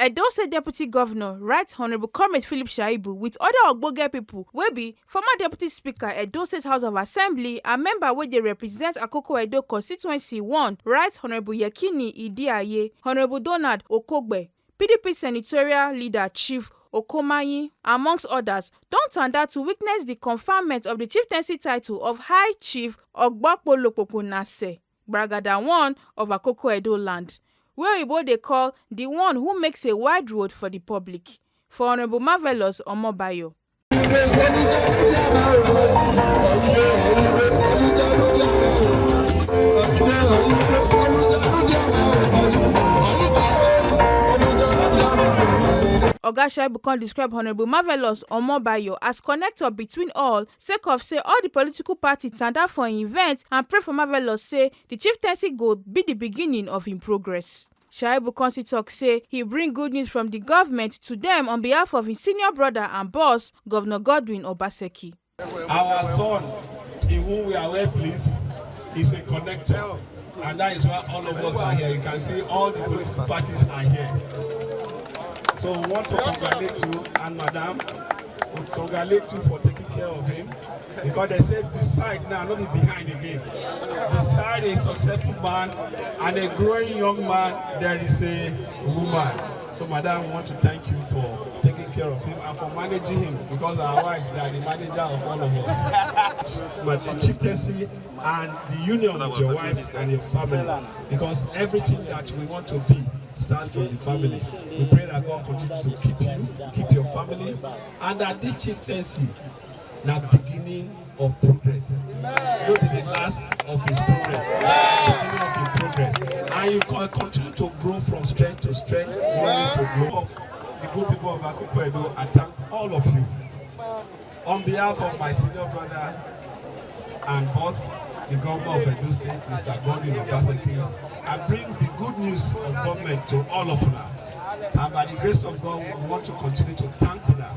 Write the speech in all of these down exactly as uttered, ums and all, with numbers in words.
Edo State Deputy Governor, Right Honourable Comrade Philip Shaibu, with other ogbonge people wey be former Deputy Speaker, Edo State House of Assembly, and member wey dey represent Akoko Edo Constituency one, Right Honourable Yekini Idiaye, Honourable Donald Okogbe, P D P Senatorial Leader Chief Okomayi, amongst others, don tanda to witness the conferment of the chieftaincy title of High Chief Ogbokpolopopo Nase, Bragada one of Akoko Edo land, wey Oyibo dey call the one who makes a wide road for the public, for Honourable Marvelous Omobayo. Oga Shaibu come describe Honourable Marvelous Omobayo as connector between all, sake of say all the political party tanda for im event and pray for Marvelous say the chieftaincy go be the beginning of im progress. Shaibu come still talk say he bring good news from the government to them on behalf of his senior brother and boss, Governor Godwin Obaseki. Our son, in whom we are well pleased, is a connector, and that is why all of us are here. You can see all the political parties are here. So we want to congratulate you and Madam. We congratulate you for taking care of him, because they said beside now, not be behind again. Beside a successful man and a growing young man, there is a woman. So, Madam, we want to thank you for taking care of him and for managing him, because our wives, they are the manager of all of us. But the chieftaincy and the union with your wife and your family, because everything that we want to be starts from the family. We pray that God continue to keep you, keep your family, and that this chieftaincy na beginning of progress. No be the last of his progress. Beginning of his progress. And you can continue to grow from strength to strength, glory to glory. Of the good people of Akoko Edo, I thank all of you. On behalf of my senior brother and boss, the governor of Edo State, Mister Godwin Obaseki, I bring the good news of government to all of una. And by the grace of God, we want to continue to thank una.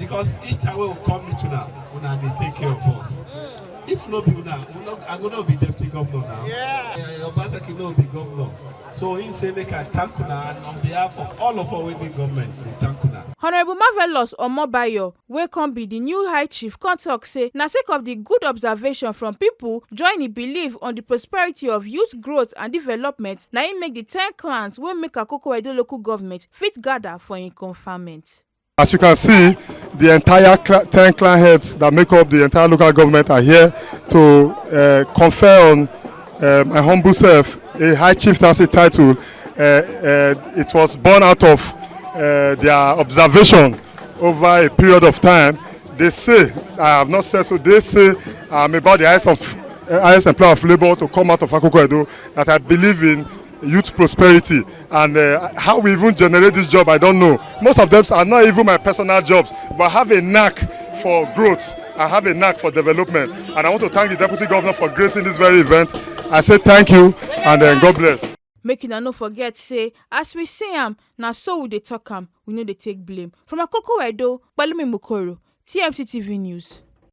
Because each time we come meet una, una dey take care of us. If no be una, we no, I go not be deputy governor now. Yeah. Uh, Obaseki no be governor. So he say make I thank una and on behalf of all of us wey dey government, we thank una. Honourable Marvelous Omobayo, wey come be the new high chief, come talk say na sake of the good observation from people join the belief on the prosperity of youth growth and development na im make the ten clans wey make Akoko Edo local government fit gather for im conferment. As you can see, the entire cla- ten clan heads that make up the entire local government are here to uh, confer on uh, my humble self a high chieftaincy title. Uh, uh, it was born out of uh, their observation over a period of time. They say, I have not said so, they say I'm about the highest, of, uh, highest employer of labor to come out of Akoko Edo that I believe in youth prosperity. And uh, how we even generate this job, I don't know. Most of them are not even my personal jobs, but I have a knack for growth. I have a knack for development. And I want to thank the deputy governor for gracing this very event. I say thank you and uh, God bless. Make una no forget say, as we see am, na so we dey talk am, we no dey take blame. From Akoko Edo, Balumi Mukoro, T M C T V News.